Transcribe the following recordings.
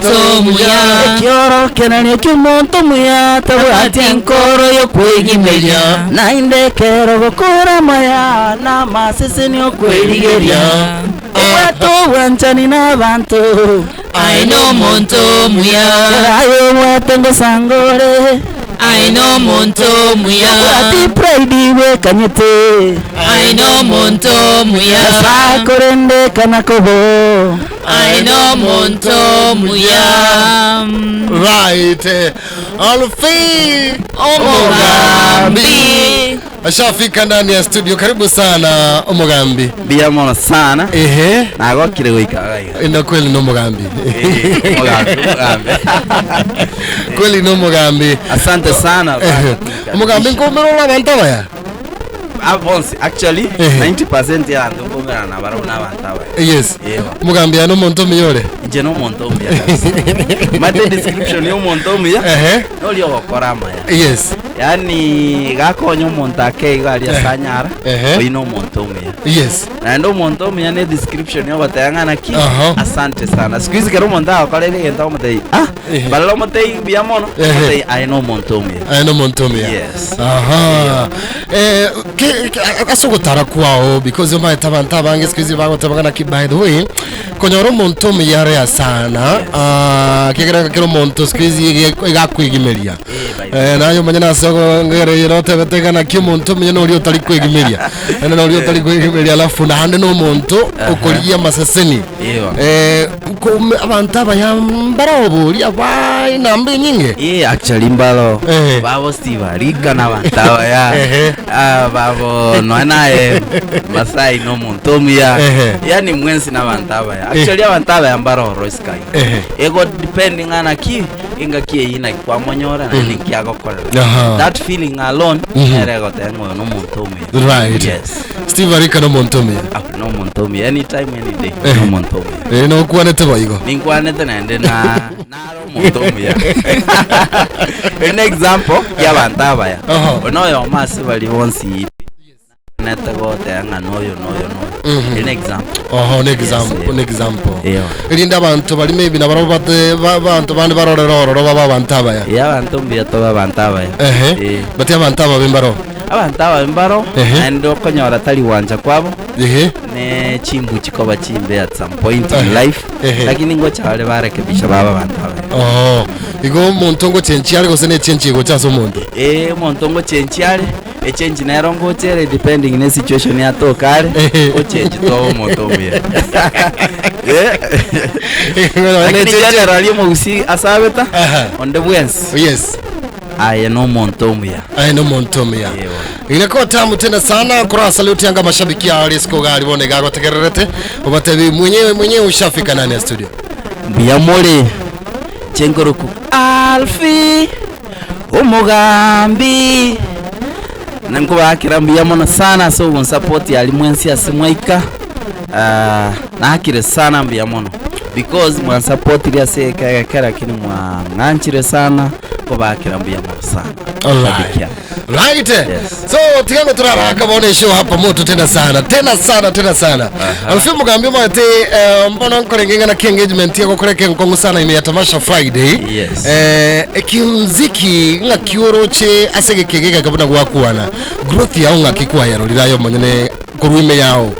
nomonto omuya. Ekiorokererio ki'omonto omuya tabwati enkoro y'okwegimeria, naende ekero gokora amaya namaseseni okwerigeria. Obwate obwanchani nabanto. Aye nomonto omuya. Kera aye obwate ngosanga ore. Aye nomonto omuya. Tobwati pride bwekanyete. Aye nomonto omuya. Nyasae korende kana kobo. Aye nomonto omuya. Right. Alfie Omogambi. Ashafika ndani ya studio. Karibu sana Omogambi. Mbuya mono sana. Ehe. Nagokire goika iga. Ina kweli no Omogambi. Eh, Omogambi, Omogambi. Kweli no Omogambi. Asante sana. Ehe. Omogambi nkoumera ore abanto abaya. Ah, bonsi actually Ehe. 90% y'abanto nkomerana nabarabwo na abanto abaya. Yes. Ewa. Omogambi ane omonto omuya ore. Inche nomonto omuya kabisa. Mate description y'omonto omuya Ehe. nori ogokora amaya. Yes. Yaani gakonya omonto ake igo aria ase anyara, Ehe. oyio nomonto omuya. Yes. Naende omonto omuya ne description yogoteba ng'a naki, Aha. asante sana. Siku hizi kera omonto agokorera egento agomotebi ah, Ehe. barora omotebi mbuya mono, Ehe. omotebi aye nomonto omuya. Aye nomonto omuya. Yes. Aha. Eh, ke- ke- ase ogotara kwao because omanyete abanto abange siku hizi bagoteba ng'a naki by the way konyora omonto omuya are asana ah, kegera kera omonto siku hizi ege- egakwegimeria Eh, naye omanye nase ngere notebete ng'a naki omonto omuya noria otari kwegimeria naende noria otari kwegimeria alafu naende na omonto okorigia amaseseni Ewa. Eh, koume abanto abaya mbaroboria abae namba enyinge Eh, actually mbaro Eh. babo Steve Arika na abanto abaya Ehe. Ah, babo noe naye Masai nomonto omuya Ehe. yani mwensi na abanto abaya actually abanto abaya mbaroro isiko iga Ehe. ego depending ng'a naki Engaki eyio naki kwamonyora naende inki agokorera. Aha. That feeling alone Mhm. nere egoteba ng'a oyo nomonto omuya. Right. Yes. Steve Arika nomonto omuya. Ah, nomonto omuya anytime any day Eh. nomonto omuya. Eh, nokwanete boigo. Ninkwanete naende na naro omonto omuya. Eri ne example y'abanto abaya. Aha. Oyo noyomo ase baria bonsi Nete goteba ng'a noyo noyo noyo. Mhm. Eri ne example. Oho, ne example, Yes, ne example. Eyo. Erinde abanto bari maybe nabarabwo bate ba- abanto bande barorere ororo babe abanto abaya. Ee abanto mbuya tobe abanto abaya. Ehe. Eh. But abanto ababe mbaro. Abanto ababe mbaro Ehe. naende okonyora tari gwancha kwabo Ehe. ne chimbu chikoba chimbe at some point in Ehe. life Ehe. lakini ngocha bare barekebisha babe abanto abaya. Oho. Igo omonto ngochenchia are gose ne chenchi egocha ase omonto. Ee omonto ngochenchia are Echange nero ngocha ere depending ne situation yatoka are Ehe. ochange tobe omonto omuya Eh. Lakini Lakini generally omogusii asabeta Aha. onde bwensi Yes. aye nomonto omuya Aye nomonto omuya. Ewa. Inakuwa tamu tena sana kora saluti yanga mashabiki ya Risco gari bone gago tegererete ubatebi mwenyewe mwenyewe ushafika ndani ya studio. Mbuya more chenkoroku Alfie Omogambi na nkobaakera mbuya mono sana ase ogonsupport aria mwensi ase mwaika ah, naakire sana mbuya mono because mwansupportire ase egeka egeke lakini mwang'anchire sana nkobaakera mbuya mono sana Alright. Mashabiki aya. Right. Yes. So tigango turaraka bona show hapa moto tena sana tena sana tena sana. Alfio mugambi omanyete eh, mbono nkorenge ng'ana ki engagement egokoreka enkong'u sana ime ya Tamasha Friday. Yes. Eh, ekimziki ng'aki oroche ase egeka eke egeka buna gwakwana. Growth yao ng'aki kwayarorire aye omonyene korwa ime yao.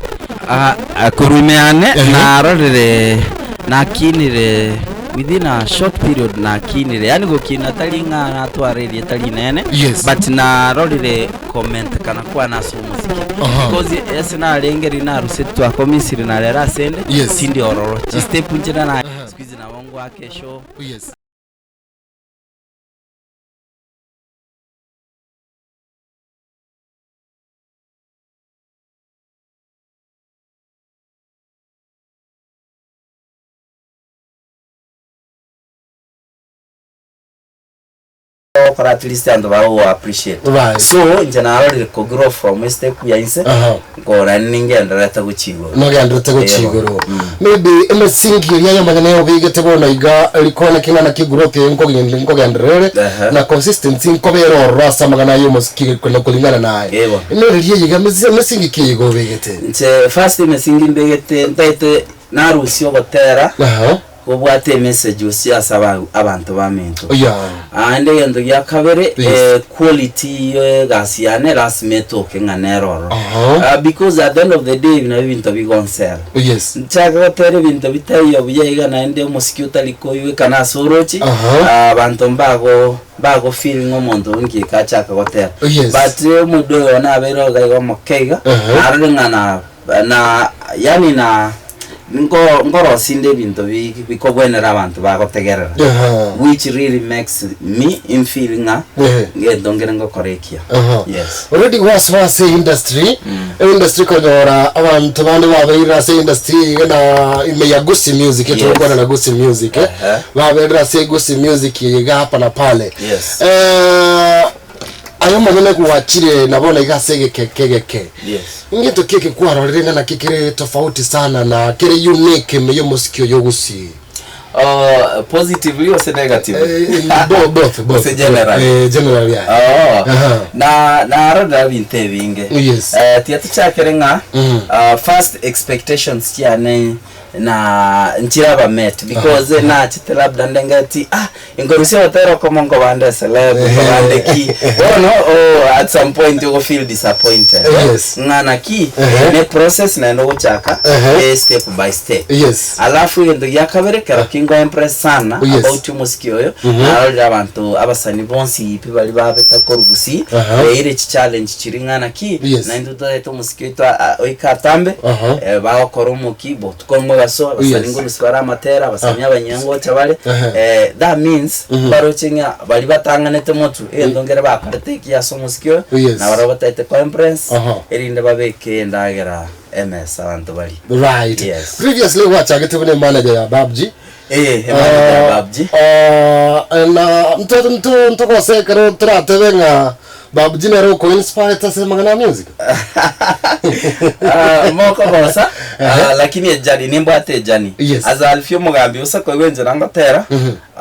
Ah, ah, korwa ime yane Ehe. narorire nakinire within a short period nakinire yaani gokina tari ng'a natwara erieta rinene Yes. but narorire comment kana kwana ase omosike Aha. because ase narenge riria naruseti twakomisire narera asende Yes. tindi ororo chistep nchire na siku hizi nabo ngwaka eshow Yes. Ogokora at least abanto bago appreciate. Right. So inche narorire ko grow from a step ya inse Aha. nkora ningendererete gochia igoro. Nogendererete gochia Eeh. igoro. Maybe emesingi eria yomonyene obegete bono iga rikone king'ana ki growth eye nkogende nkogenderere Aha. na consistency nkobera ororo ase amang'ana aya omosiki na kulingana naye. Eeh. Emereri eye iga emesi emesingi ki iga obegete? Inche first emesingi mbegete ntaete narusia ogotera Aha. Gobwate emessage gose ase aba abanto baminto. Yeah. Aende egento gia kabere, Yes. eh, quality ye egasi yane lasima etoke ng'a nere ororo. Aha. Ah, because at the end of the day ebi nabio ebinto bigonsera. Yes. Nchake gotera ebinto bitaiyo buya iga naende omosiki otari koigwekana ase oroche, Aha. ah, abanto mbago mbago feel ng'a omonto oyo nki eke achaka gotera. Yes. But omodo oyo nabeire iga iga omoke iga, Aha. narore ng'a na na yaani na nko nkorosinde ebinto bi bikogwenera abanto bagotegerera, Aha. which really makes me infeel ng'a Ehe. ngento nkere ngokora ekiya. Aha. Yes. Already gwasoa ase industry, industry konyora abanto bande babeire ase industry iga na ime ya Gusii Music, Yes. togokwana na Gusii Music, eh. Ehe. Babeire ase Gusii Music iga hapa na pale. Yes. Eh, aye omonyene gwachire na bono iga ase egekeke egeke. Yes. Ngento ki eke kwarorire ng'a naki kere tofauti sana na kere unique ime y'omosiki oyo Gusii? Oh, positively gose negatively? Eh, both, both. Gose generally? Eh, generally, yeah. Oh, Aha. na narorera ebinto ebinge Yes. Eh, tiga tochakere ng'a Mm. ah, first expectations chiane na nchiraba met because nachete labda ndengeti ah inkorusia gotera okomo nkobande celeb nkobande ki bono oh, at some point you feel disappointed Yes. ng'a naki Ehe. ne process naende ogochaka Ehe. eh, step by step Yes. Alafu egento gia kabere kero kingo impress sana Yes. about omosiki oyo narorire abanto abasani bonsi pi baria babete korwa gusii Aha. beire chichallenge chiri ng'a naki Yes. naintwe totaete omosiki oito a- a- oike atambe Aha. eh, bagokora omoki botuko omogaso abasani Yes. ngorusia bare amatera abasani Ah. abanyia ngocha bare Aha. eh, that means baroche ng'a baria batang'anete motwe egento nkere bakorete ekiya ase omosiki oyo Yes. na barabwo bataete ko impress Aha. erinde babeke endagera emesa abanto baria. Right. Yes. Previously gwachagete buna emanager ya Babji. Eh, emanager ya Babji. Na nto nto ntogose ekero toratebe ng'a Babji nere okoinspire ase amang'ana a music. Ah, mokogosa ah, lakini ejani nimbwate ejani Yes. as Alfie omogambi gose koigwa enchera ngotera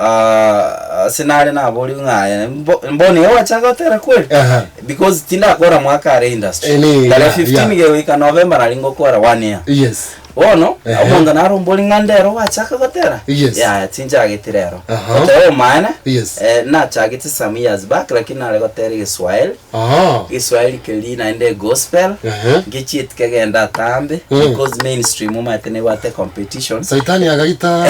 ah, ase nare naborigwe ng'a aye mbo- mboni iga gwachaka gotera kweri Aha. Because tindakora mwaka are industry. Eh, ni- Tarehe yeah, 15 yeah. gegoika November nari ngokora one year. Yes. Bono Ehe. omonto narombori ng'a ndero gwachaka gotera. Yes. Yaya tinchageti rero. Aha. Gotera omaene. Yes. Eh, nachagete some years back lakini nare gotera egeswahili. Aha. Egeswahili keria naende gospel. Ehe. Ngechieti kegenda atambe because mainstream omanyete nebwate competition. Saitani agaita.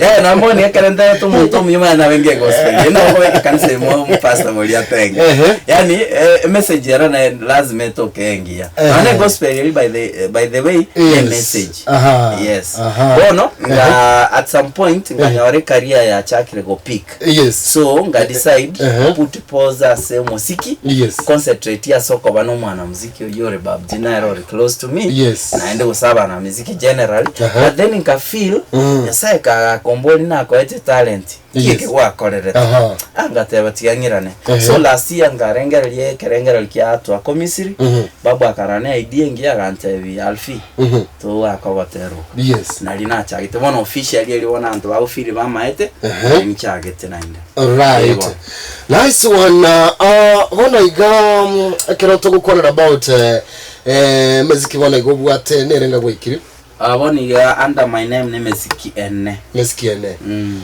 Eh, na mboni ekero nterete omonto omuya omanye nabe nge gospel. Eye nabo okobeka ekanisa ime omopastor oria atenge. Ehe. Yaani eh, emessage ero naye lazima etoke engiya. Ehe. Nonya egospel eri by the by the way ne Yes. message. Aha. Yes. Aha. Bono nga at some point nkanyora ecareer yachakire go peak. Yes. So nga decide Ehe. put pause ase omosiki Yes. concentrate ase okoba na omwana muziki oyio ore Babji nere ore close to me Yes. naende gose abana muziki generally Aha. but then nka feel Mm. Nyasaye kagakombori nakoete talent Yes. ki eke gwakorerete Aha. Ah, ngateba tiga ng'irane Ehe. so last year nkarengereria ekerengereri kia twako Misiri Mhm. babu akarana idea engiya agantebia Alfie Mhm. togakogotera oko Yes. nari nachagete bono officially eri bono abanto bagofeel bamaete Ehe. nari nchagete naende Right. Ego. Nice one. Bono iga ekero togokwanera about eh, meziki bono iga obwate nere nga gwaikire Ah, bono iga under my name nemesiki ene meziki ene. Mm.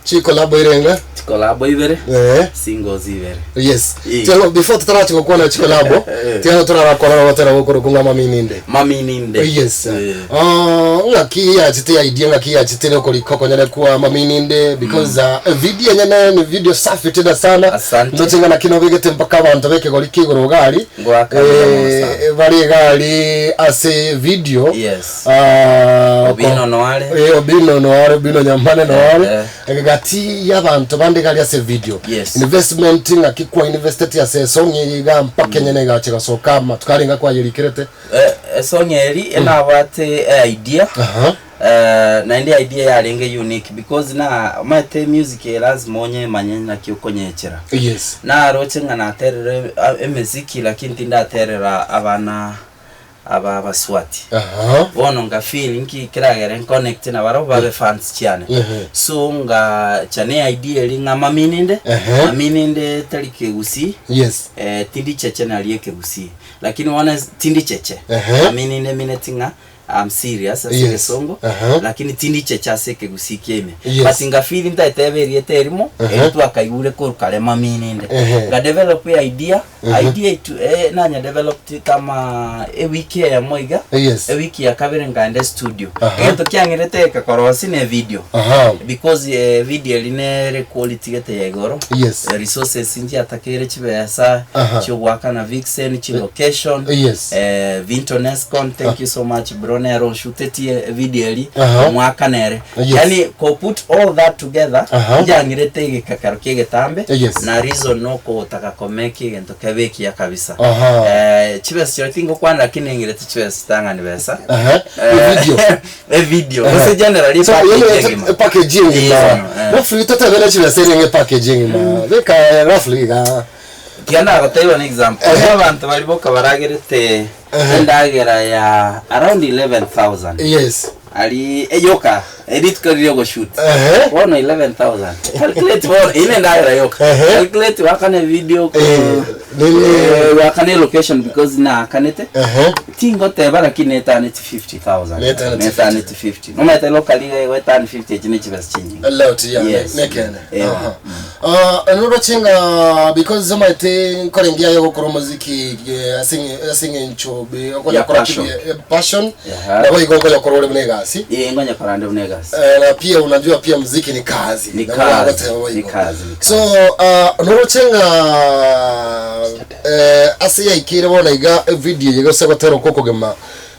Chikolabo irenga? Chikolabo ibere Eh. singles ibere Yes. Eh. Tiga before tutarachi gokwana chikolabo, Eh. tiga turarakora gotera gokoro kung'a mamininde. Mamininde. Yes. Eh. Ah, ng'aki yachete idea ng'aki yachete nokorika okonyene kwa mamininde because video nyene ni video safi tena sana. Asante. Ndoche ng'a naki nobegete mpaka abanto bekegori kigoro gari. Ngoaka mbuya mono sana. Bari gari ase video. Yes. Ah, Obino noare. Eh, Obino noare, Obino Nyambane noare. Eh, Egati y'abanto bande gari ase video. Yes. Investment ng'aki kwa investeti ase esong eye iga mpaka enyene egacha egasoka amatuko arenga kwayerikerete. Eh, esong eri enabwate idea Aha. Eh, naende idea yarenge unique because na omanyete music eye lazima onyemanye naki okonyechera. Yes. Naroche ng'a naterire emeziki lakini tindaterera abana aba abaswati. Aha. Bono nga feel nki keragere nconnect nabarabwo babe fans chiane. Ehe. So ngacha ne idea eri ng'a mamininde, Ehe. mamininde tari kegusii, Yes. eh, tindi cheche nari ekegusii. Lakini bono tindi cheche. Ehe. Mamininde mineti ng'a. I'm serious ase Yes. egesongo Aha. lakini tindichecha ase ekegusii kia ime Yes. but ngafeel ntaetebe erieta erimo Aha. eri twakaigure korwa kare mamininde Ehe. nga develop idea idea itu eh, nanya developed kama ewiki eyemo iga Yes. ewiki ya kabere nkaenda studio Aha. egento kiang'erete ekakorosi ne video Aha. because eh, video eri nere quality gete ya igoro Yes. Eh, resources nchiatakere chibesa Aha. chiogwakana vixen chilocation Yes. eh, Vinton Escon thank you so much bro nero nshutetie video eri Aha. omwaka nere Yes. yani ko put all that together Aha. njang'irete egekakaro kia egetambe Yes. na reason nokotaka komeka egento kebe ekiya kabisa Aha. eh, chibesa chiro tingokwana lakini eng'irete chibesa chitang'ani besa Aha. Eh, Video. evideo Aha. gose generally So, package yene- engima. package engima. Yes, eh. Roughly totebele chibesa erenge package engima. Beka roughly iga. Tiga nagotebia an example Ehe. abanto baria boka baragerete Ehe. endagera ya around 11000 Yes. ari eyoka erituko riria ogoshoot Ehe. bono 11000 calculate bono ine endagera yoka Ehe. calculate wakane video ko- Eh, nini- eh, wakane location because naakanete Ehe. tingoteba lakini netaneti 50000 Netaneti netaneti 50 nomanyete locally iga egwetani 50 echi nechibesa chinyinge A lot, yeah. Yes. Nekene. Yeah. Aha. Noroche ng'a because omanyete nkorengia aye ogokora omoziki eh, ase eng'e- ase eng'encho be- Ya okonyakora passion. kibi- eh, passion Aha. nabo igo okonyakora ore buna egasi Ee, ngonyakora nde buna egasi Eh, na pia unajua pia muziki ni kazi Ni Nabo kazi, bagoteba bo ni igo. kazi, ni kazi. So noroche ng'a eh, ase yaikire bono iga evideo eye gose gotera okwo okogima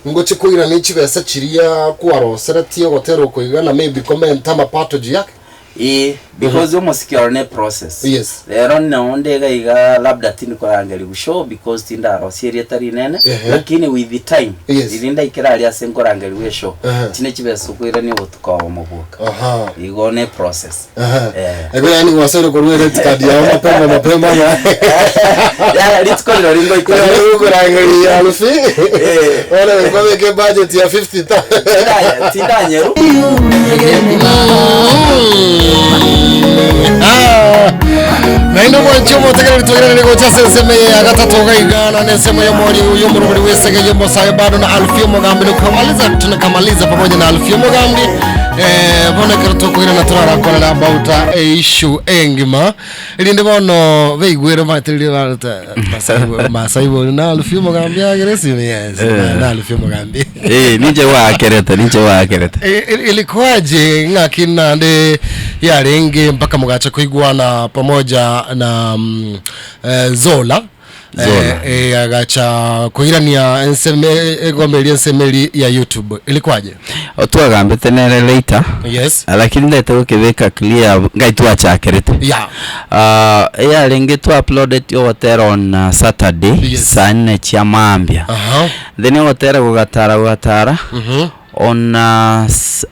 ngoche koirana chibesa chiria kwaroseretie ogotera oko iga na maybe comment amapato yake Ee, because omosiki oro ne process Yes. rero nonde iga iga labda tindikorangeria gushow because tindarosia erieta rinene Ehe. lakini with the time Yes. riria ndaikera aria ase nkorangerigwa eshow Ehe. chine chibesa okoirania obotuko obomo bwoka Aha. igo ne process Aha. Eh. Ego yani wasore korwa credit card yao mapema mapema ya. Ya, rituko riro ringoikera Kurangeria alufi. Eh. Wala wekobeke budget ya 50,000. Tindanyeru Naende omwanchi omotegereri twegerere gocha ase ensemo eye ya gatato iga iga na ensemo y'omori y'omorobori bw'esege y'omosae bado na Alfio Mogambi nikamaliza tunakamaliza pamoja na Alfio Mogambi eh, bono ekero tokoirana torarakorera about eh, issue engima erinde bono beigwere materire bareta Masai bori na Alfio Mogambi agere esime yes na Alfio Mogambi Eh, ninche gwakerete ninche gwakerete Ilikuwaje ng'aki nande yarenge mpaka mugacha kuiguana pamoja na eh, Zola Zola. Eh, eh, agacha kuirania enseme egomeria ensemeri ya YouTube ilikuwaje? Twagambete nere later Yes. lakini ndete gukibika clear ngai twachakerete Yeah. Eyarenge twa uploaded ogotera on Saturday Yes. saa nne chia mambia Aha. then ogotera gogatara gogatara on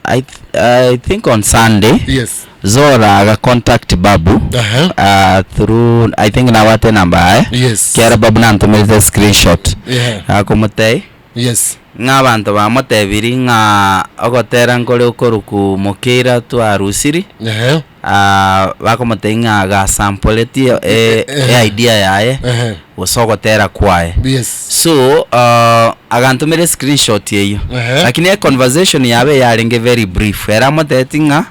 I think on Sunday Yes. Zora aga contact Babu Aha. Through I think nawate namba yaye Yes. kiara Babu nantomerete screenshot Yeah. akomotei Yes. ng'a abanto bamotebiri ng'a ogotera nkore okoruku mokeira twarusiri Aha. Ah, bakomotebia ng'a agasampoletie e, Eh. e idea yaye Aha. gose ogotera kwaye Yes. so agantomera screenshot eyio Ehe. lakini e conversation yabe yarenge very brief era amotebeti ng'a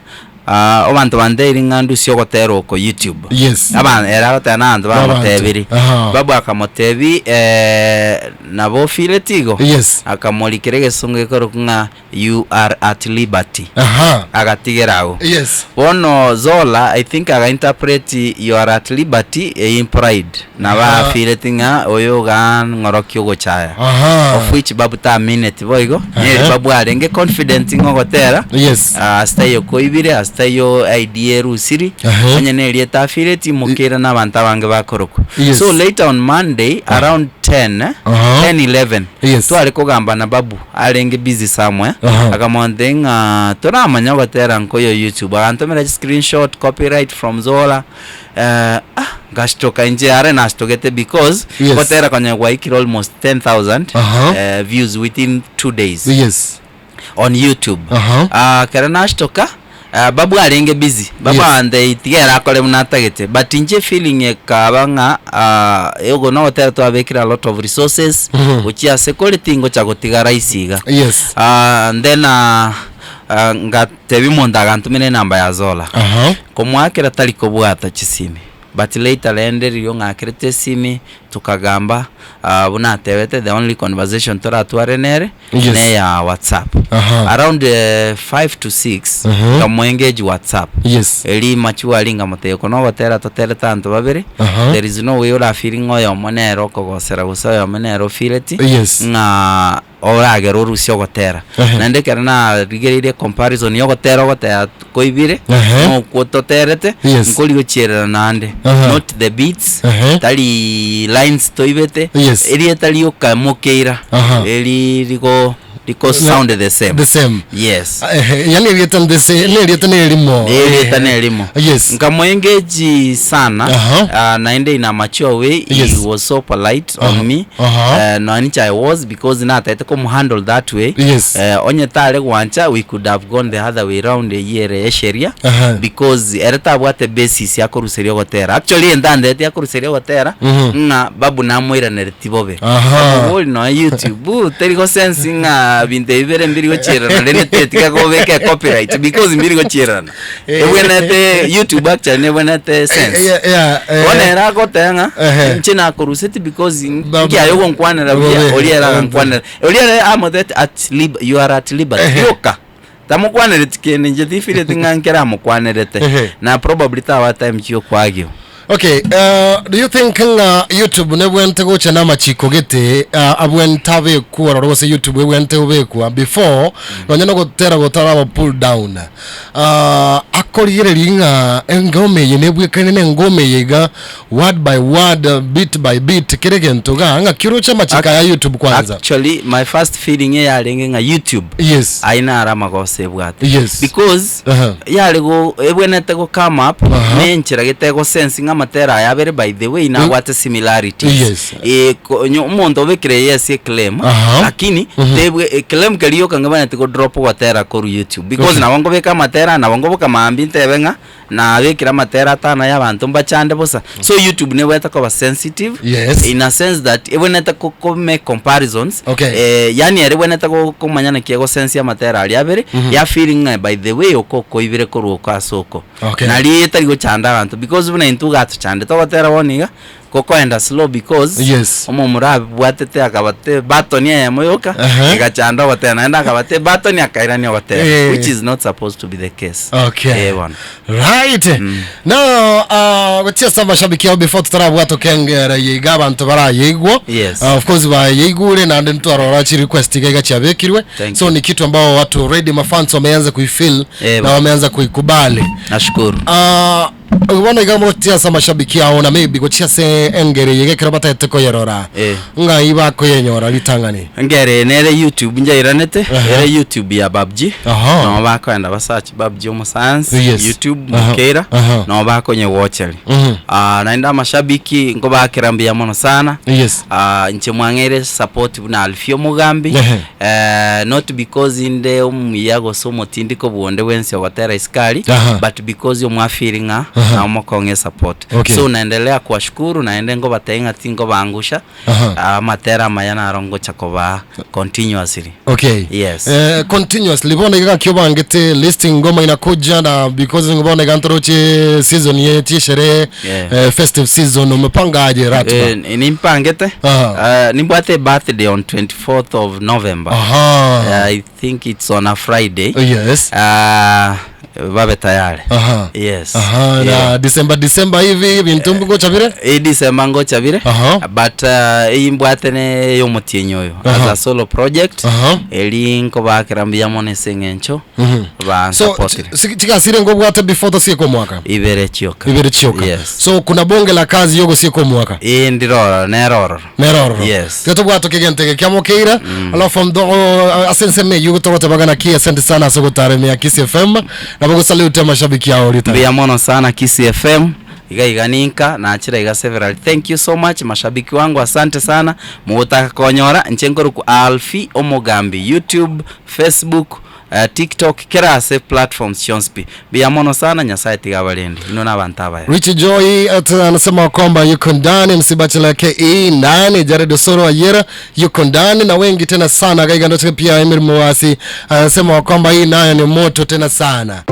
ah, abanto banteiri ng'a ndusie ogotera oko youtube Yes. Aba- era agoteba na abanto Babanto. bamotebiri Aha. babu akamotebi eh, nabo ofireti igo Yes. akamorikera egesongo gekorokwa ng'a you are at liberty Aha. agatigera agwo Yes. bono Zola I think againterpret you are at liberty in pride nabo Aha. afireti ng'a oyo iga ng'orokia ogochaya Aha. of which babu tamineti boigo neri Aha. babu arenge confident ng'a ogotera Yes. ah, ase taiyo koibire ase taiyo idea erusiri Aha. onye na erieta afireti mokere na abanto abange bakorokwa Yes. so later on Monday around 10 eh, Aha. 10 11 Yes. tware kogamba na babu arenge busy somewhere Aha. akamonte ng'a toramanya ogotera nkoyo youtube agantomera screenshot copyright from Zola eh, ah, ngashtoka inche are nashtogete because Yes. gotera konya gwaikire almost 10000 Aha. eh, views within 2 days Yes. on youtube Aha. Ah, kera nashtoka Ah, babu arenge busy babu Yes. ande tiga ere akore buna atagete but inche feeling ekaba ng'a ah, ogo nogotera twabekire a lot of resources gochia ase kore tingocha gotiga rahisi iga Yes. Ah, and then ah, ah, ngatebia omonto agantomera enamba ya Zola Aha. Komoakera tari kobwata chisimi but later rende riria ong'akerete esimi tokagamba ah, buna atebete the only conversation toratware nere Yes. neya WhatsApp. Aha. Around 5 to 6 nkamoengage WhatsApp. Yes. Eri machuo aria nkamotebia oko nogotera toterete abanto babere Aha. there is no way orafeel ng'a oyomo nere okogosera gose oyomo nere ofireti Yes. ng'a oragere orusie ogotera. Ehe. Naende ekero narigereirie comparison ya ogotera ogotera koibire, Ehe. na okwo toterete, Yes. nkori gochierera naende. Aha. Not the beats, Ehe. tari lines toibete, Yes. erieta rioka mokeira, Aha. eri rigo riko sound the same. The same. Yes. Ehe, yani erieta ndese nerieta nerimo. Erieta nerimo. Yes. Nkamoengage sana Aha. naende in a mature way Yes. he was so polite Aha. on me Aha. nonya inche I was because nataete komohandle that way Yes. onye tare gwancha we could have gone the other way round eyio ere esheria Aha. because ere tabwate basis yakoruseria ogotera actually entandeti yakoruseria ogotera Mhm. ng'a babu namoiranereti bobe Aha. Omobori nonya YouTube teri gosense ng'a binto ebi bire mbiri gochiererana rende tetiga kobeka ecopyright because mbiri gochiererana ebwenerete YouTube actually nebwenerete sense Yeah, yeah, eh. bono ere agoteba ng'a Ehe. inche nakoruseti because Baba. nkiaye ogonkwanera buya Bobe. oria ere agankwanera oria ere amotebeti at lib you are at liberty Ehe. rioka tamokwanereti kende inche tifireti ng'a nkere amokwanerete Ehe. na probably tawa time chiokwagio Okay, do you think ng'a YouTube nebwente gocha na amachiko gete abwente abekwa ororo gose YouTube ebwente obekwa before nonya nogotera gotaraba pull down akorigereria ng'a engoma eye nebwekaine na engoma eye iga word by word bit by bit kere egento iga ng'aki oroche amachiko aya YouTube kwanza Actually my first feeling eyarenge ng'a YouTube yes ayio naro amagoso ebwate Yes. because Aha. yare go ebwenerete go come up Aha. ne enchera gete egosense ng'a amatera aya abere by the way nabwate similarities Yes. Eh, ko- onye omonto obekire yes eclaim Aha. lakini tebwe eclaim keria yoka ngebwenerete go drop gotera korwa YouTube because Okay. nabo nkobeka amatera nabo nkoboka mambia ntebe ng'a Nabekire amatera atano ya abanto mbachande bosa. So YouTube nebwenerete koba sensitive Yes. in a sense that ebwenerete ko ko make comparisons Okay. eh, yani ere ebwenerete go komanya naki egosensia amatera aria abere ya feeling ng'a by the way oko okoibire korwa oko ase oko. Okay. Nari etari gochanda abanto because buna intwe iga tochandete ogotera bono iga. Gokoenda slow because Yes. omomura abwatete akabate button eyemo yoka Aha. egachanda ogotera naende akabate button akairania ogotera Eh. which is not supposed to be the case. Okay. Eh, bono. Right. Now, gochia ase amashabiki ao before totarabwata okengera eye iga abanto barayeigwa. Yes. Of course bayeigure naende ntwarora chi request iga iga chiabekirwe. Thank So you. ni kitu ambao watu already mafans wameanza kuifeel Eh, na bono. wameanza kuikubali. Nashukuru. Bono iga mogochia ase amashabiki ao na maybe gochia ase engeri eye ekero batagete koyerora Eh. ng'ai bakoyenyora ritang'ani Engeri eye nere YouTube njairanete Aha. ere YouTube ya Babji Aha. nabo bakoenda basearch Babji omosayansi Yes. YouTube Aha. mokeira Aha. nabo bakonyewocheri Mhm. Ah, naende amashabiki nkobakera mbuya mono sana Yes. Ah, inche mwang'eire support buna Alfie omogambi Ehe. eh, not because inde omuya gose omotindiko bwonde bwensi ogotera isiko aria Aha. but because omwafeel ng'a Aha. nabo mokong'a esupport Okay. so naendelea kuwashukuru naende ngobatebia ng'a tingobangusha Aha. Ah, amatera amaya naro ngocha kobaa continuously Okay. Yes. Eh, continuously bono iga gaki obangete listing ngoma inakuja na because bono iga ntoroche season ye tiesherehe Yeah. eh, festive season umepanga aje ratiba Eh, nimpangete Aha. nimbwate birthday on 24th of November Aha. I think it's on a Friday Yes. Babe tayari Aha. yes Aha, na Yeah. December December hivi bintu ngocha bire? E December ngocha bire Aha. but eyimbwate ne yomotienyi oyo as Aha. a solo project Aha. eri nkobakera mbuya mono ase eng'encho Mhm. So bansapotire chigasire ngobwate before tosieka omwaka. Ibere chioka Ibere chioka. yes So kuna bonge la kazi yogosieka omwaka. Ii ndirororo nere ororo Nere ororo. Yes. Tiga tobwate kegento eke kiamokeire. Alafu ndo ase ensemo eyio togotebaga naki asante sana ase gotaremia Kisii FM nabo gosalute amashabiki ao ritari. Mbuya mono sana Kisii FM iga iga ninka nachire iga several thank you so much mashabiki wangu asante sana mogotaka konyora inche nkorokwa Alfie Omogambi YouTube, Facebook. TikTok, kera ase platforms chionsi pi. Mbuya mono sana, Nyasaye tiga abarende. Inwe na abanto abaya. Richie Joy ata anasema kwamba yuko ndani, MC Bachelor KE ndani, Jared Osoro Ayera yuko ndani na wengi tena sana. Gaiga ndocheke pia Emily Mwasi anasema kwamba hii nayo ni moto tena sana.